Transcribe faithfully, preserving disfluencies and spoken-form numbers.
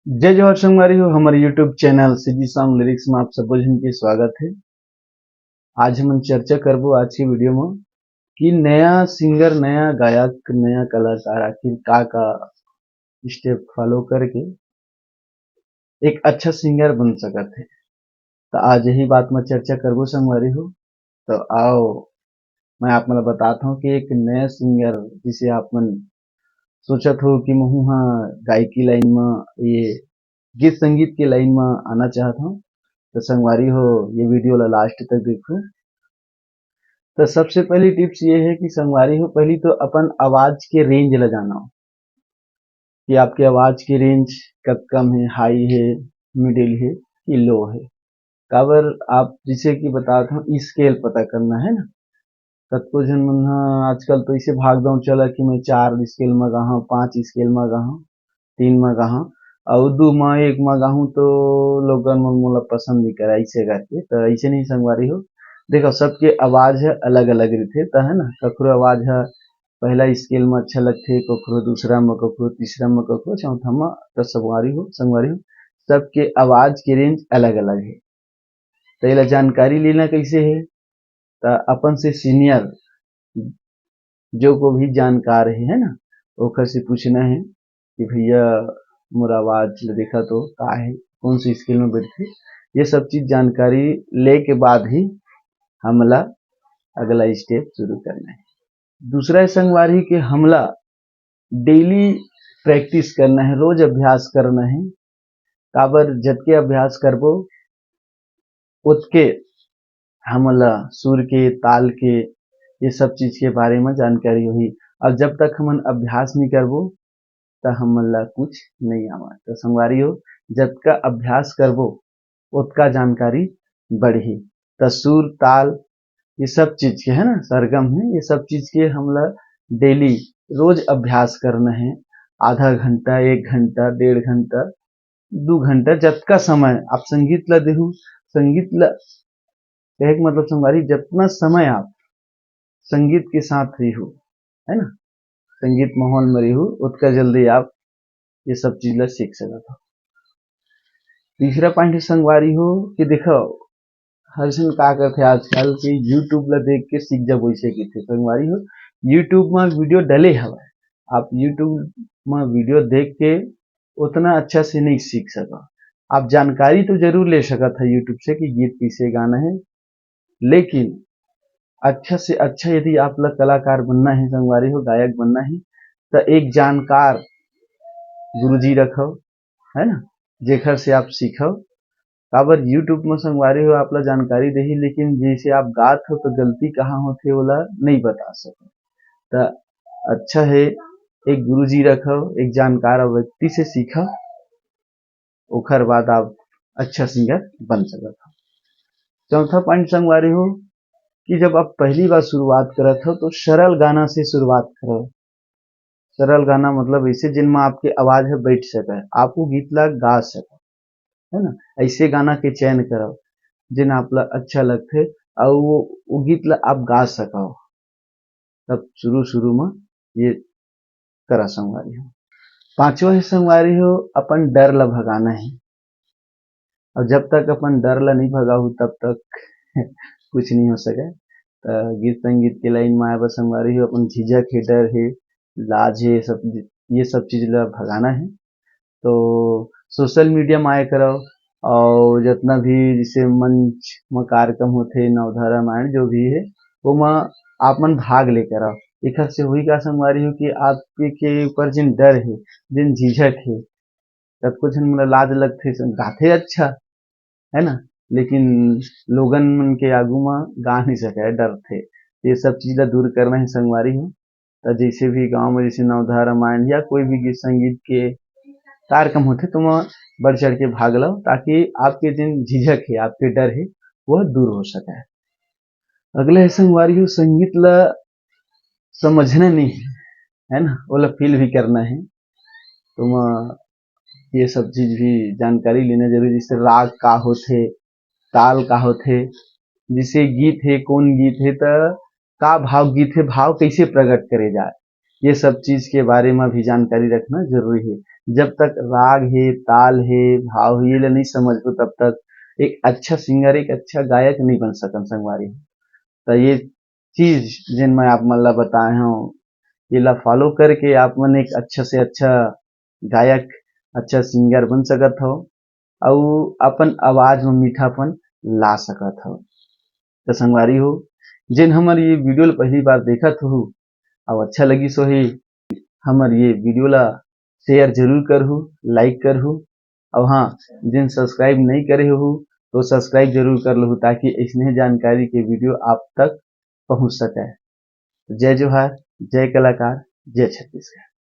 जय जोहार संगवारी हो, हमर YouTube channel CG song lyrics में आप सब झन के स्वागत है। आज हमन चर्चा करबो आज के वीडियो में कि नया सिंगर, नया गायक, नया कलाकार आखिर का का स्टेप फॉलो करके एक अच्छा सिंगर बन सकत है। तो आज यही बात में चर्चा करबो संगवारी हो। तो आओ, मैं आप मन ल बतात हूँ कि एक नया सिंगर, जिसे आप मन सोचत हो कि महू ह गायकी लाइन में, ये गीत संगीत के लाइन में आना चाहत हूँ, तो संगवारी हो, ये वीडियो ला लास्ट तक देखो। तो सबसे पहली टिप्स ये है कि संगवारी हो, पहली तो अपन आवाज के रेंज ला जानो कि आपके आवाज के रेंज कतका में है, हाई है, मिडिल है कि लो है। काबर आप, जैसे कि बतात हूँ, स्केल पता करना है ना। कतको झन मन ह आजकल तो इसे भाग दौड़ चला कि मैं चार स्केल में गाहूँ, पांच स्केल में गाहूँ, तीन में गाहूँ, और दू में, एक में गाहूँ तो लोगन मन मोला पसंद नहीं करा, ऐसे करके। तो ऐसे नहीं संगवारी हो, देखो, सबके आवाज है अलग अलग रहिथे, तो है ना, कखरो आवाज है पहला स्केल में अच्छा लगथे, कखरो दूसरा में, कखरो तीसरा में, कखरो चौथा में। तो संगवारी हो, संगवारी हो, सबके आवाज के रेंज अलग अलग है। तो एला जानकारी लेना कैसे है? तो अपन से सीनियर जो को भी जानकार है, है ना, ओकर से पूछना है कि भैया, मोर आवाज ल देखा तो का है, कौन सी स्केल में बैठथे, ये सब चीज जानकारी ले के बाद ही हमला अगला स्टेप शुरू करना है। दूसरा है संगवारी के हमला डेली प्रैक्टिस करना है, रोज अभ्यास करना है। काबर जतके अभ्यास करबो, ओतके हमन ला सुर के, ताल के, ये सब चीज के बारे में जानकारी होही। और जब तक हमन अभ्यास नहीं करबो, त हमन ला कुछ नहीं आवा। तो संगवारी हो, जतका अभ्यास करबो, ओतका जानकारी बढ़ही। त सुर, ताल, ये सब चीज के, है ना, सरगम है, ये सब चीज के हमला डेली, रोज अभ्यास करना है। आधा घंटा, एक घंटा, डेढ़ घंटा, दू घंटा, जतका समय आप संगीत ला देहू, संगीत ला, कहे के मतलब संगवारी, जतना समय आप संगीत के साथ रहिहू, है ना, संगीत माहौल में रहिहू, ओतका जल्दी आप ये सब चीज ला सीख सकत हो। तीसरा पॉइंट है संगवारी हो कि देखो, हर झन का करथे आजकल कि YouTube ला देख के सीख जाबो, इसे कहिथे संगवारी हो। YouTube में वीडियो डले हवय, आप YouTube में वीडियो देख के उतना अच्छा से नहीं सीख सका। आप जानकारी तो जरूर ले सकत है YouTube से कि गीत कैसे गाना है, लेकिन अच्छा से अच्छा यदि आप ला कलाकार बनना है संगवारी हो, गायक बनना है, तो एक जानकार गुरुजी रखो, है ना, जेकर से आप सीखो। काबर YouTube में संगवारी हो, आप ला जानकारी देही, लेकिन जैसे आप गात हो तो गलती कहाँ होथे, ओला नहीं बता सको। त अच्छा है, एक गुरुजी रखो, एक जानकार व्यक्ति से सीखो, ओकर बाद आप अच्छा सिंगर बन सकत हो। चौथा पॉइंट संगवारी हो कि जब आप पहली बार शुरुआत करत हो, तो सरल गाना से शुरुआत करो। सरल गाना मतलब ऐसे, जिनमें आपके आवाज है बैठ सके, आप वो गीत ला गा सको, है ना। ऐसे गाना के चयन करो, जिन आप ला अच्छा लगथे, और वो, वो गीत ला आप गा सको। तब शुरू शुरू में ये करा संगवारी हो। पांचवा है संगवारी हो, अपन डर ला भगाना है। और जब तक अपन डर ला नहीं भगाहू, तब तक कुछ नहीं हो सके। तो गीत संगीत के लाइन में आए बर संगवारी हो, अपन झिझक है, डर है, लाज है, सब, ये सब चीज ला भगाना है। तो सोशल मीडिया में आए करो, और जितना भी जैसे मंच में कार्यक्रम होथे, नवधा रामायण जो भी है, वो में आप मन भाग ले करो। एकर से हुई का संगवारी हो कि आपके के ऊपर जिन डर है, जिन झिझक है, कतको झन मन ला लाज लगथे, गाथे अच्छा, है ना, लेकिन लोगन मन के आगू में गा नहीं सके, डरथे। ये सब चीज ला दूर करना है संगवारी हो। तो जैसे भी गांव में जैसे नवधा रामायण या कोई भी गीत संगीत के कार्यक्रम होथे, तो वहाँ बढ़ चढ़ के भाग लो, ताकि आपके जिन झिझक है, आपके डर है, वह दूर हो सके। अगला है संगवारी हो, संगीत ला समझना नहीं है, है ना, ओला फील भी करना है। तो वहाँ ये सब चीज भी जानकारी लेना जरूरी, जैसे राग का होथे, ताल का होथे, जैसे गीत है, कौन गीत है, तो का भाव गीत है, भाव कैसे प्रकट करे जाए, ये सब चीज के बारे में भी जानकारी रखना जरूरी है। जब तक राग है, ताल है, भाव है, ये ला नहीं समझबो, तब तक एक अच्छा सिंगर, एक अच्छा गायक नहीं बन सकन संगवारी हो। तो ये चीज जेन मैं आप मन ला बताए हूँ, ये ला फॉलो करके आप मन एक अच्छा से अच्छा गायक, अच्छा सिंगर बन सकत हो, अउ अपन आवाज में मीठापन ला सकत हो। तो संगवारी हो, जेन हमर ये वीडियो ला पहली बार देखत हो अउ अच्छा लगिस होही, हमर ये वीडियो ला शेयर जरूर करहु, लाइक करहु, अउ हाँ, जेन सब्सक्राइब नहीं करे हो तो सब्सक्राइब जरूर कर लहू, ताकि ऐसने जानकारी के वीडियो आप तक पहुंच सके। जय जोहार, जय कलाकार, जय छत्तीसगढ़।